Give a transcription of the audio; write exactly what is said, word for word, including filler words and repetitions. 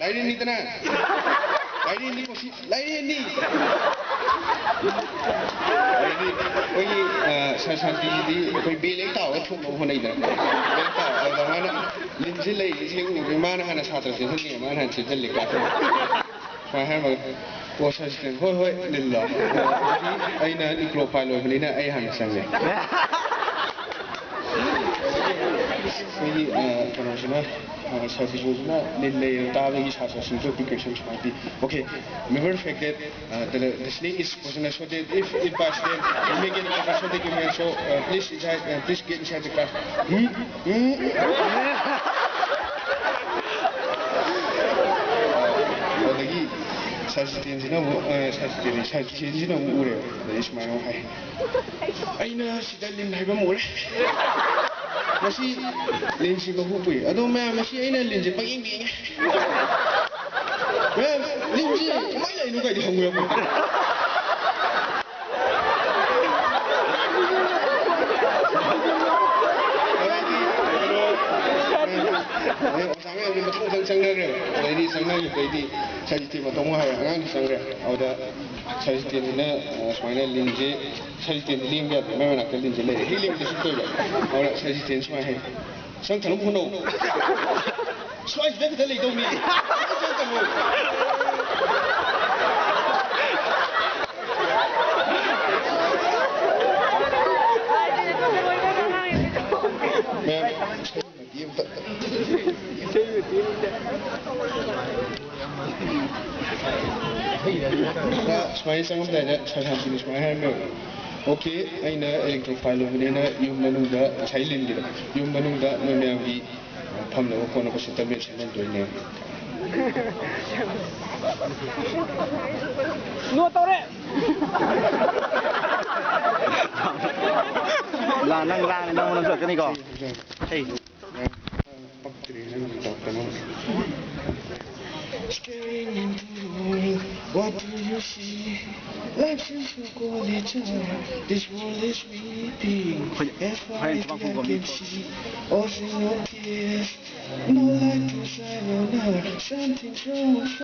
ꯂꯥꯏꯔꯦꯟꯅꯤꯗꯅ꯫ ꯂꯥꯏꯔꯦꯟꯅꯤ ꯀꯣꯁꯤ꯫ ꯂꯥꯏꯔꯦꯟꯅꯤ꯫ ꯍꯥꯏꯗꯤ ꯑꯩꯈꯣꯏꯒꯤ, ꯑ, ꯁ-, ꯁꯥꯟꯇꯤꯁꯤꯗꯤ ꯑꯩꯈꯣꯏ ꯕꯦ ꯂꯦꯛ ꯇꯥꯎꯔꯒ ꯊꯣꯛꯅꯕ ꯍꯣꯠꯅꯩꯗꯅ꯫ ꯕꯦ ꯂꯦꯛ ꯇꯥꯎꯔꯒ ꯑꯗ ꯃꯥꯅ ꯂꯤꯟꯁꯤ ꯂꯩꯔꯤꯁꯦ ꯎꯕꯗꯒꯤ ꯃꯥꯅ ꯍꯥꯟꯅ ꯁꯥꯇ꯭ꯔ ꯆꯦꯟꯍꯜꯂꯦ, ꯃꯥꯅ ꯍꯥꯟꯅ ꯆꯦꯟꯍꯜꯂꯦ ꯀꯥ꯫ ꯁꯨꯃꯥꯏꯅ ꯍꯥꯏꯔꯝꯃꯒ, "ꯑꯣ, ꯁꯥꯔ ꯁꯤꯇꯦꯟ, ꯍꯣꯏ, ꯍꯣꯏ, ꯂꯤꯜꯂꯣ"꯫ ꯑꯗꯒꯤ ꯑꯩꯅ ꯅꯤꯀ꯭ꯔꯣꯐꯥꯏꯜ ꯑꯣꯏꯕꯅꯤꯅ ꯑꯩ ꯍꯥꯟꯅ ꯆꯪꯉꯦ꯫ ꯑꯩꯈꯣꯏꯒꯤ, ꯑ, ꯀꯩꯅꯣꯁꯤꯅ, ꯑ, ꯁꯥꯔ ꯕꯤꯖꯨꯁꯤꯅ ꯂꯤꯟ ꯂꯩꯔꯦ ꯇꯥꯕꯒꯤ ꯁꯥꯇ꯭ꯔꯁꯤꯡꯁꯨ ꯄ꯭ꯔꯤꯀꯣꯁꯟ ꯁꯨꯃꯥꯏꯅ ꯄꯤ꯫ Okay, remember fact that, uh, the, the snake is poisonous, so that if it bites them, you may get infection, so that you may also, uh, please inside, uh, please get inside the class. ꯎꯝ? ꯎꯝ? ꯑꯗꯒꯤ ꯁꯥꯔ ꯖꯤꯇꯦꯟꯁꯤꯅ ꯑꯃꯨꯛ, ꯑ, ꯁꯥꯔ ꯖꯤꯇꯦꯟ, ꯁꯥꯔ ꯖꯤꯇꯦꯟꯁꯤꯅ ꯑꯃꯨꯛ ꯎꯔꯦꯕ꯫ ꯑꯗꯩ ꯁꯨꯃꯥꯏꯅ ꯑꯃꯨꯛ ꯍꯥꯏ, "ꯑꯩꯅ ꯁꯤꯗ ꯂꯤꯟ ꯍꯥꯏꯕ ꯑꯃ ꯎꯔꯦ꯫ ꯃꯁꯤ ꯂꯤꯟꯁꯤ ꯃꯍꯨ ꯄꯨꯏ꯫ ꯑꯗꯣ ꯃꯌꯥꯝ, ꯃꯁꯤ ꯑꯩꯅ ꯂꯤꯟꯁꯦ ꯄꯪꯌꯦꯡꯗ ꯌꯦꯡꯉꯦ꯫ ꯃꯌꯥꯝ, ꯂꯤꯟꯁꯤ ꯀꯃꯥꯏꯅ ꯂꯩꯅꯣ?" ꯀꯥꯏꯗꯤ ꯍꯪꯉꯨꯔꯕ꯫ ꯑꯗꯩꯗꯤ, ꯑꯗꯩ ꯑꯣꯖꯥ ꯃꯌꯥꯝꯁꯦ ꯃꯊꯪ ꯃꯊꯪ ꯆꯪꯅꯈ꯭ꯔꯦꯕ꯫ ꯑꯗꯩꯗꯤ ꯆꯪꯅꯈꯤꯕꯗꯩꯗꯤ ꯁꯥꯔ ꯖꯤꯇꯦꯟ ꯃꯇꯣꯝ ꯉꯥꯏꯍꯧꯔꯦ, ꯑꯉꯥꯡꯁꯨ ꯆꯪꯈ꯭ꯔꯦ꯫ ꯑꯗꯨꯗ ꯁꯥꯔ ꯖꯤꯇꯦꯟꯁꯤꯅ, ꯑ, ꯁꯨꯃꯥꯏꯅ ꯂꯤꯟꯁꯦ, ꯁꯥꯔ ꯖꯤꯇꯦꯟꯁꯦ ꯂꯦꯡꯕ ꯌꯥꯗꯦ, ꯃꯥꯏ ꯃꯅꯥꯛꯇ ꯂꯤꯟꯁꯦ ꯂꯩꯔꯦ꯫ ꯍꯦꯛ ꯂꯦꯡꯕꯗ ꯆꯨꯞꯇꯣꯏꯕ꯫ ꯑꯗꯨꯗ ꯁꯥꯔ ꯖꯤꯇꯦꯟ ꯁꯨꯃꯥꯏꯅ ꯍꯥꯏ, "ꯆꯪꯊꯅꯕ ꯍꯣꯠꯅꯧ꯫ ꯁ꯭ꯋꯥꯏꯁꯤꯗ ꯈꯛꯇ ꯂꯩꯗꯧꯅꯤ꯫ ꯆꯪꯊꯅꯕ ꯍꯣꯠꯅꯧ"꯫ ꯃꯌꯥꯝ, ꯏꯁꯩ ꯃꯇꯦꯛ ꯑꯝꯇ꯫ ꯁꯨꯃꯥꯏꯅ ꯆꯪꯉꯝꯗꯥꯏꯗ ꯁꯥꯔ ꯁꯥꯟꯇꯤꯅ ꯁꯨꯃꯥꯏꯅ ꯍꯥꯏꯔꯝꯃꯦꯕ, "Okay, ꯑꯩꯅ electrophile ꯑꯣꯏꯕꯅꯤꯅ ꯌꯨꯝ ꯃꯅꯨꯡꯗ", ꯉꯁꯥꯏ ꯂꯤꯟꯒꯤꯗꯣ, "ꯌꯨꯝ ꯃꯅꯨꯡꯗ ꯅꯣꯏ ꯃꯌꯥꯝꯒꯤ ꯐꯝꯅꯕ ꯈꯣꯠꯅꯕ settlement ꯁꯦꯝꯍꯟꯗꯣꯏꯅꯦ"꯫ ꯅꯣ ꯇꯧꯔꯦ꯫ ꯂꯥ-, ꯅꯪ ꯂꯥꯡꯉꯦ, ꯅꯪ ꯃꯅꯨꯡ ꯆꯠꯀꯅꯤꯀꯣ꯫ ꯍꯩ꯫ ꯄꯛꯇ꯭ꯔꯦ ꯅꯪꯒꯤ ꯗꯥꯛꯇꯔ ꯑꯃ꯫ Life seems so cold, it's hard. This world is weeping. As far as the eye can see, all sing your tears. No light to shine on us. Something's wrong.